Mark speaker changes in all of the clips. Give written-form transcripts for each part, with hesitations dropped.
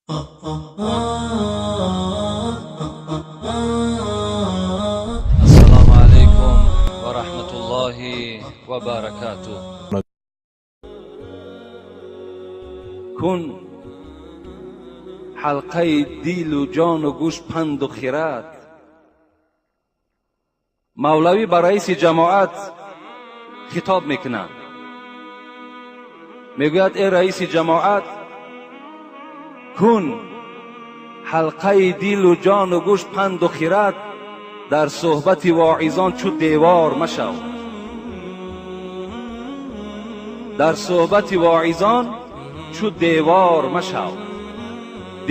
Speaker 1: Ассалому алайкум ва раҳматуллоҳи ва баракатуҳ. Кун ҳалқаи дилу ҷону гӯш панду хирад. Мавлавӣ ба раиси ҷамоат хитоб мекунад, мегӯяд: э раиси ҷамоат, кун ҳалқаи дилу ҷону гӯш панду хирад, дар суҳбати воизон чу девор машав. Дар суҳбати воизон чу девор машав.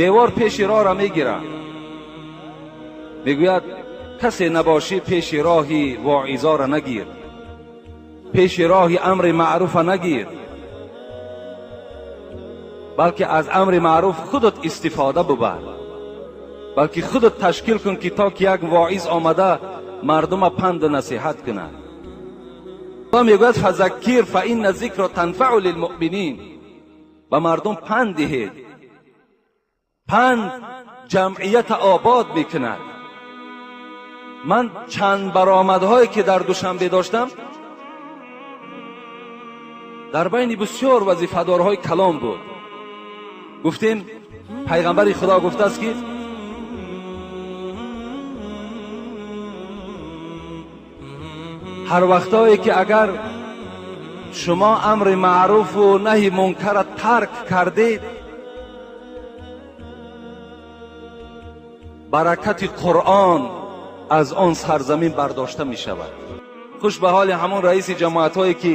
Speaker 1: Девор пеши роҳро мегирад. Мегӯяд: касе набошӣ, пеши роҳи воизора нагир, пеши роҳи амри маъруфа нагир, балки аз амри маъруф худат истифода бубар, балки худат ташкил кун, ки то ки як воиз омада мардума панду насиҳат кунад. Мегӯяд: фазаккир фа инна зикро танфаъу лилмуъминин. Ба мардум панд диҳед. Панд ҷамъията обод мекунад. Ман чанд баромадҳое ки дар Душанбе доштам, дар байни бисёр вазифадорҳои калон буд. Гуфтем, пайғамбари Худо гуфтааст, ки ҳар вақтое ки агар шумо амри маъруфу наҳи мункарра тарк кардед, баракати Қуръон аз он сарзамин бардошта мешавад. Хуш ба ҳоли ҳамон раиси ҷамоатҳое ки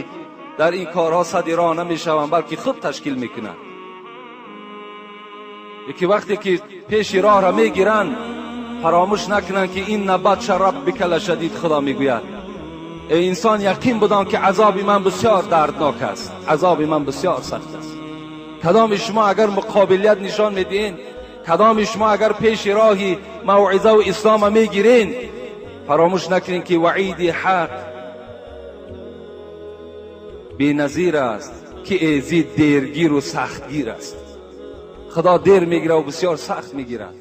Speaker 1: дар ин корҳо сади роҳ намешаванд, балки худ ташкил мекунанд. Яке вақте ки пеши роҳро мегиранд, фаромӯш накунанд, ки инна батша раббика лашадид. Худо мегӯяд: эй инсон, яқин будон, ки азоби ман бисёр дарднок аст, азоби ман бисёр сахт аст. Кадоми шумо агар муқобилият нишон медиҳед, кадоми шумо агар пеши роҳи мавъизаву ислома мегирен, фаромӯш накунед, ки ваъиди ҳақ беназир аст, ки эзид дергиру сахтгир аст. Худо дер мегирад ва бисёр сахт мегирад.